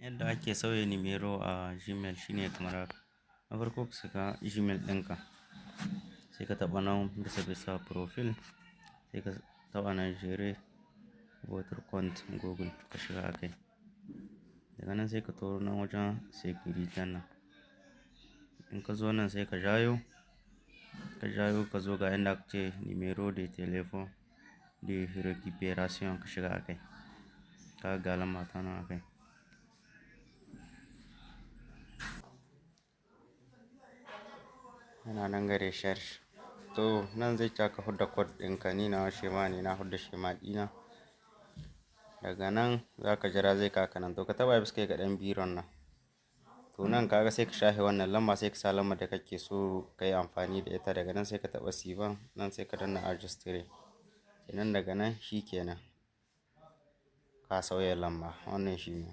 Yadda ake sauya nimero a Gmail shine kamar haka. Na farko ka shiga Gmail ɗinka, sai ka taɓa nan bisa bisa profile, sai ka taɓa nan gérer votre compte Google, ka shiga a kai. Daga nan sai ka taho nan wajen sécurité nan. In ka zo nan sai ka jayo, ka jayo ka zo ga inda aka ce numéro de téléphone de récupération, ka shiga a kai. Ka ga lamba ta nan a kai. Yana nan ga recherche. To nan zai ce ka hudda code ɗinka, ni nawa schema ne, na hudda schema ɗina. Daga nan za ka jira zai kaka nan. To ka taɓa bisa kai ga ɗan biron nan. To nan ka ga sai ka shafe wannan lamba, sai ka sa lambar da kake so ka yi amfani da ita. Daga nan sai ka taɓa suivant, nan sai ka danna enregistrer. Kenan daga nan shi kenan ka sauya lamba. Wannan shi ne.